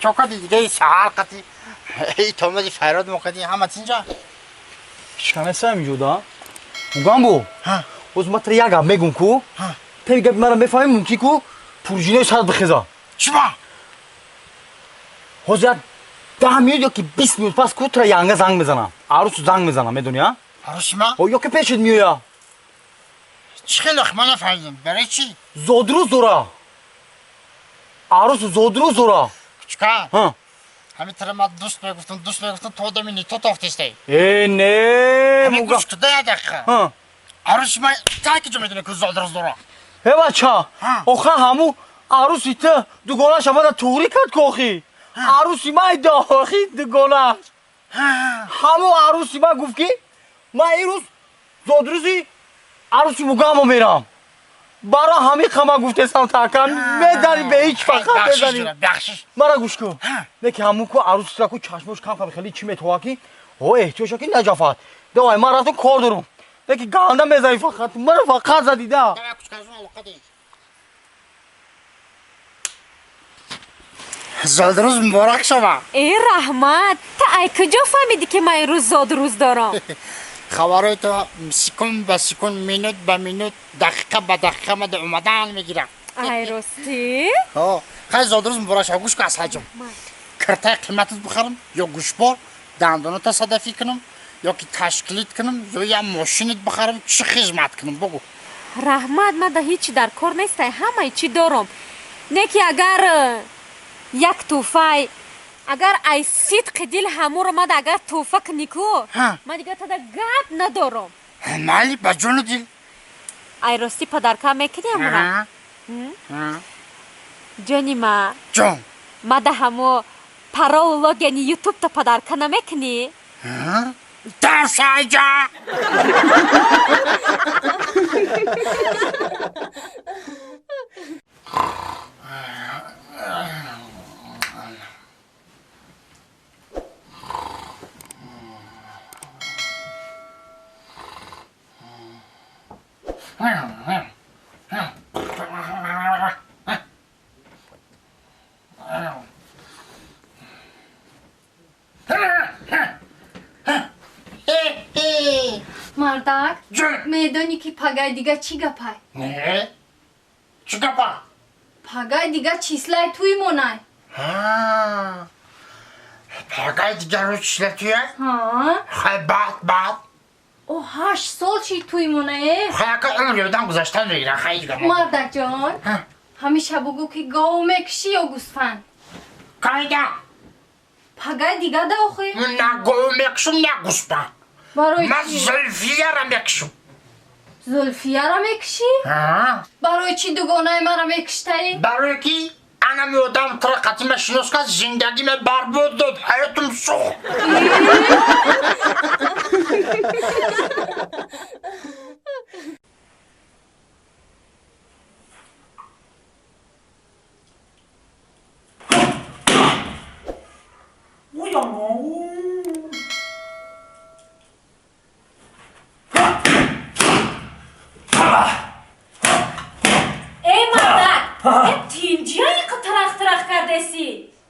Чокади дигаи саҳар қати эй томади файрод мокади ҳама тинҷа? Ҳичканеса инҷода? Мугамбо. Боз ма тра як гап мегум ку. Те гапи мара мефаҳмӣ, мумкин ку пурҷинои сарат бихеза. Чима? Ҳозир як 10 минут ёки 20 минут пас ку тра янга занг мезанам. Арусу занг мезанам, медонӣ, а? Аруси ма? О, ёки пешет меоя. Чӣ хеле ма нафаҳмидам. Барои чӣ? Зодрӯз дора. Арусу зодрӯз дора. Кучка? Ҳамин тра ма дӯст мегуфтам, дӯст мегуфтам, то одами не то тофтестай. Э, не, муга. Гӯш куда як дақиқа. Аруси ма та ки ҷо медонӣ ку зодрӯз дора? Э, бача, охир ҳаму аруси ту дугонааш омада туғрӣ кард ку охи. Аруси май дохи дугонааш. Ҳаму аруси ма гуфт ки ман ирӯз зодрӯзи аруси мугамо мерам. Бара ҳамин қама гуфтесам такам медани бе ҳеҷ фақат медани. Мара гӯш кун. Не ки ҳамун ку арусра ку чашмош кам кам хеле чӣ метова ки о эҳтиёҷа ки наҷафат. Давай ман рафтам кор дорум. Не ки ганда мезани фақат. Мара фақат задида. Зодрӯз муборак шава. Э, раҳмат. Та ай куҷо фаҳмидӣ ки ман имрӯз зодрӯз дорам? Хабарҳои то секунд ба секунд, минут ба минут, дақиқа ба дақиқа мада омадан мегирам. Ай ростӣ? Хай зодрӯз муборак шава. Гӯш кун Асалҷон. Киртаи қиматат бихарам ё гӯшбор, дандоната садафӣ кунам ё ки ташкилит кунам ё я мошинат бихарам, чӣ хизмат кунам бугӯ. Раҳмат, ман да ҳеҷ дар кор нестай, ҳамаи чӣ дорам. Не ки агар як тӯҳфай, агар ай сидқи дил ҳамуро мада агар тӯҳфа кунӣ ку, ман дигар тада гап надорам. Майли, ба ҷону дил. Ай ростӣ падарка мекунӣ ҳамура? Ҷони ма. Ҷон. Мада ҳамо паролу логини ютубта падарка намекунӣ? Дарсайҷа. Мардак, медонӣ ки пагай дига чӣ гапай? Не, чӣ гапа? Пагай дига числай туй монай. Пагай дига рӯз числа туя? Хай баъд, баъд. О, 8 сол чи туй монае? Хай ака умри одам гузаштан мегирад, хай ҳеҷ гап. Мардакҷон, ҳамеша бугӯ ки гов мекушӣ ё гӯсфанд? Кайда? Пагай дига да охи? На гов мекушум, на гӯсфанд. Ман Зулфияро мекушум. Зулфияро мекушӣ? Барои чӣ дугонаи маро мекуштаӣ? Барое ки анами одам туро қатима шинос кард, зиндагиме барбод дод, ҳаётум сӯхт.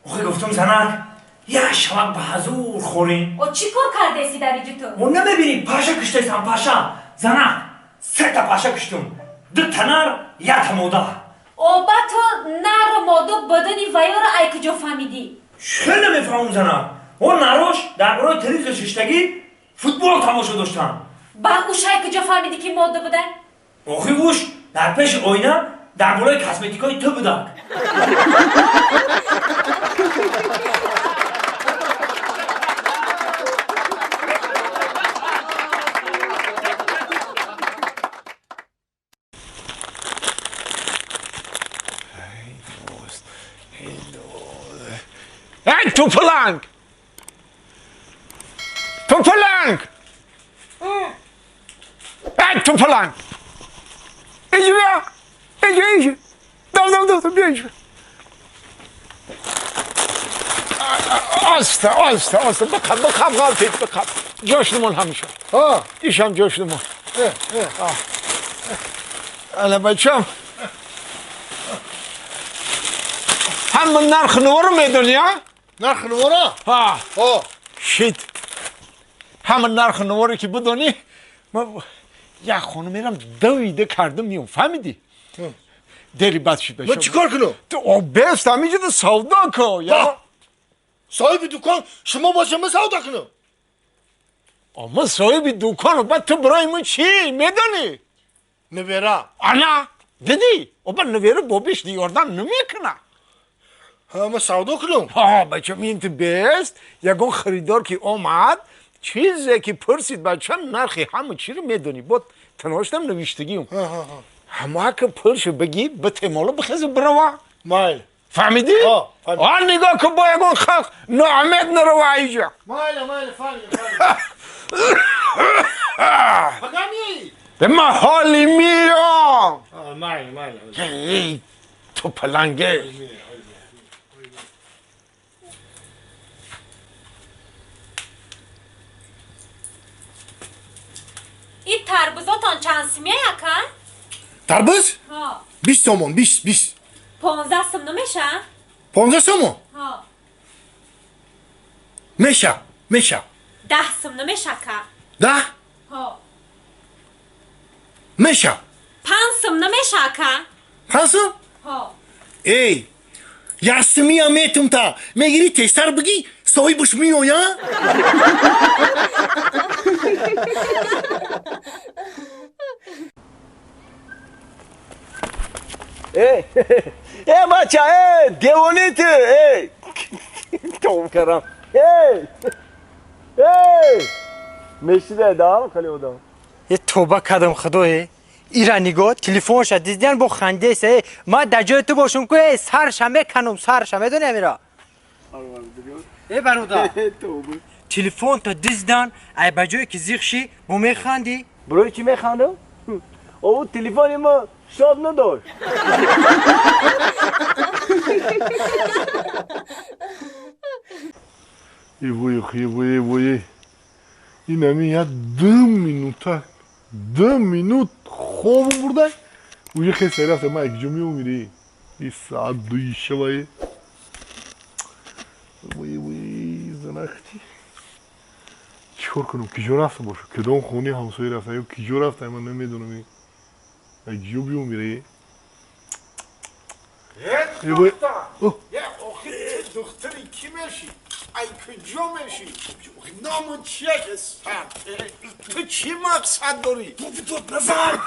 Охи гуфтум занак, як шавак ба ҳазур хӯрем. О чӣ кор кардеси дар иҷи ту? О намебинӣ, паша куштесам, паша. Занак, сета паша куштум. Ду та нар, як та мода. Оба ту нару моду бадани ваёро ай куҷо фаҳмидӣ? Чӣ намефаҳмум занак? О нарош дар бораи телевизор шиштагӣ футбол тамошо доштам. Ба уш ай куҷо фаҳмидӣ ки мода буда? Охи уш дар пеши оина дар болои косметикаи ту будак. Эй, тупаланг! Тупаланг! Эй, тупаланг! Иди бия! Иди, иди! Дав, дав, дав, бия иди! Оста, оста, оста, бихаб, бихаб, ғалтид, бихаб. Ҷошнумон ҳамеша. Ишам ҷошнумон. Ана бачам. ҳама нарх наворо медонӣ, а? Нарх навора? Ҳа. Ҳо. Шит. Ҳама нарх наворо ки бидонӣ, ман як хона мерам давида кардам миём, фаҳмидӣ? Дери бад шуд. Ман чӣ кор кунам? Ту бест ҳаминҷода савдо кун. Соҳиби дукон шумо бошам, ман савдо кунам? Ман соҳиби дуконам, баъд ту барои ман чӣ медонӣ? Невера. Ана, дидӣ? Оба невера бобиш ёрдам намекунад. Ҳа, ман савдо кунам? Ҳа, бача, ин ту бест, ягон харидор ки омад, чизе ки пурсид, бача, нархи ҳама чиро медонӣ. Бо танҳоштам навиштагиам. Ҳамака пулшо бигӣ, битемоло бихезу бирава. Майли. Фаҳмидӣ? А нигоҳ кун, бо ягон халқ ноумед нарава иҷа. Майли, майли, фаҳмидам. Фақат меоӣ? Ман ҳоли меоям. Майли, майли. Ту паланге. Ин тарбузотон чанд симия, ака? Тарбуз? Ҳа. 20 сомон, 20, 20. 15 сум намеша? 15 сомон? Ҳа. Меша, меша. 10 сум намеша, ака? 10? Ҳа. Меша. 5 сум намеша, ака? 5 сум? Ҳа. Эй, як сумия метум та. Мегири тезтар бигӣ, соҳибаш меоя? Эй, эй, бача, эй, девони ту, эй. Том кардам. Эй, эй. Мешида дам, хали одам. Е тоба кардам, худое. Ира нигоҳ, телефонша диздиан бо хандеса. Эй, ман дар ҷои ту бошам ку, эй, сарша меканам, сарша, медонӣ амира? Эй, бародар. Телефонта диздан, ай ба ҷое ки зиқ шӣ, бо механдӣ? Барои чӣ механдам? О, телефони мо шод надошт. Эй, эй, эй, ин ҳамин як 2 минута, 2 минут хобам бурда, уже хеста рафта, ман якҷо меомирӣ. И саат 2 шавае. Вой, вой, занахти. Чӣ кор кунам? Киҷо рафта боша? Кадом хонаи ҳамсоя рафта ё киҷо рафта, ман намедонам. Якҷо биомирӣ. Е, духтар! Е, охи, духтари кӣ мешӣ? Ай куҷо мешӣ? Ному чия ки сар? Ту чӣ мақсад дорӣ? Боби, дод назан!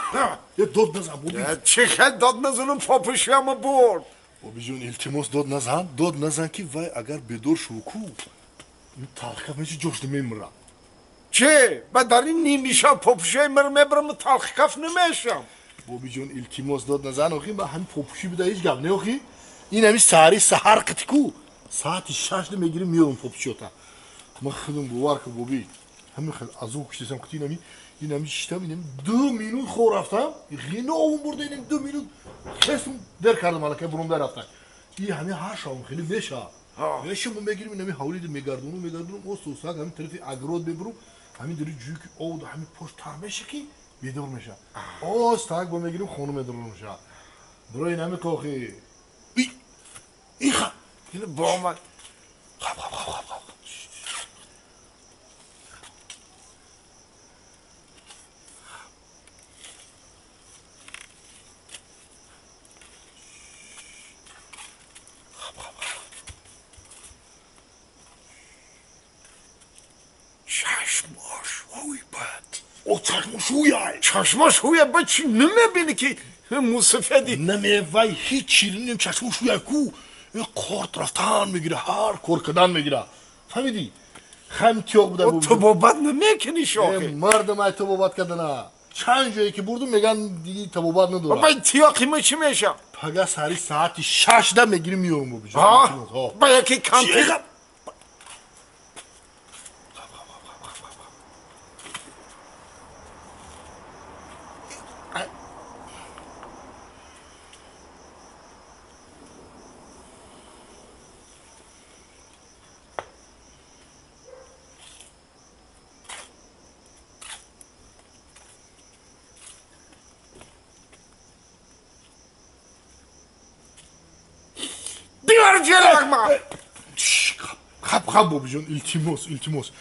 Е, дод назан, боби. Чӣ хел дод назанам, попушиама бурд? Бобиҷон, илтимос, дод назан, дод назан, ки вай агар бедор шув ку, ин талхикаф меши ҷош намемирам. Чӣ? Ба дар ин нимиша попушиаи мир мебараму талхикаф намешам. Бобиҷон, илтимос, дод назан, охи, ман ҳамин попушӣ буда ҳеҷ гап не, охи. Ин ҳамин саҳари саҳар қити ку, саати 6 мегирим меёрам попушиёта. Ман худам бовар кун, боби, ҳамин хел азоб кушидасам, қити ин ҳамин шиштам, ин ҳамин 2 минут хоб рафтам, ғиновум бурда, ин ҳамин 2 минут хестум дер кардам, аллакай бурумда рафтам. И ҳамин ҳар шабам хеле меша. Меша, мо мегирим, ин ҳамин ҳавлида мегардонум, мегардонум, о сусак ҳамин тарафи агрод мебурум, ҳамин дари ҷӯй ки об ҳамин пошт тар меша ки бедор меша. Оз так бо мегирим, хона медорам меша. Барои ин ҳамин кохи. Иха, ин бомад. Хаб, хаб, хаб, хаб, хаб. Чашмаш ҳои бад. О, чашмаш ҳуяй. Чашмаш ҳуяй, ба чӣ намебинӣ ки мусафеди? Намевай, ҳеҷ чири чашмаш ҳуяй ку. Корт рафтан мегира, ҳар кор кардан мегира. Фаҳмидӣ? Хам тиёқ буда. Ту бобат намекунӣ, шохи? Мардам ай табобат кардана. Чанд ҷое ки бурдум, меган диги табобат надорам. Ба тиёқи ма чӣ мешавад? Пага сари саати 6 да мегирим меёрам, бобиҷон. Ба яке кампир. ма. Хаб хаб бобиҷон, илтимос, илтимос.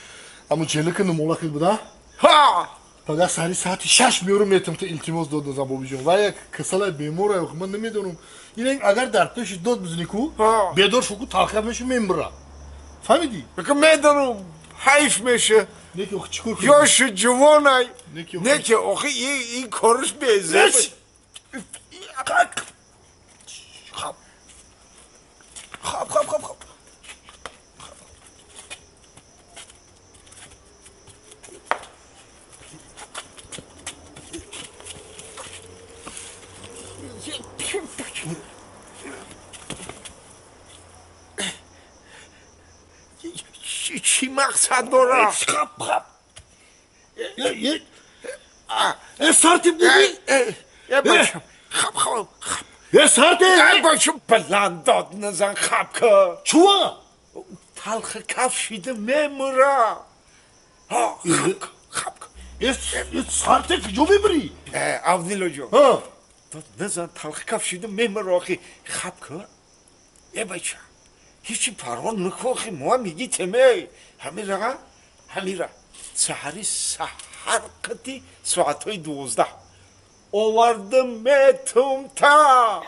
Аммо челика намола хел буда? Ҳа. Пага сари саати 6 меёрам метам та илтимос дод назан бобиҷон. Ва як касалай бемора, ман намедонам. Ин агар дар пеши дод бизани ку, бедор шу ку талха мешу мембра. Фаҳмидӣ? Бика медонам, ҳайф меша. Неки охи чикор кунем? Ёши ҷувонай. Неки охи. Неки охи ин кориш безеб. Хаб. Хаб хаб хаб хаб. Чӣ мақсад дора? Хаб хаб. Сартиб буби? Э бачам, хаб хаб хаб. Э сартиб! Э бачам, баланд дод назан хаб ка. Чуа? Талха каф шида мемура. Ҳа, хаб ка, хаб ка. Э сартиб куҷо мебарӣ? Э, Авдило ҷон. Ҳа. Дод назан талха каф шида мемура охи хаб ка. Э бачам, ҳечи парво накохи мо миги теме. Ҳамира, ҳамира. Саҳари саҳар қати соатҳои 12 овардам метум та.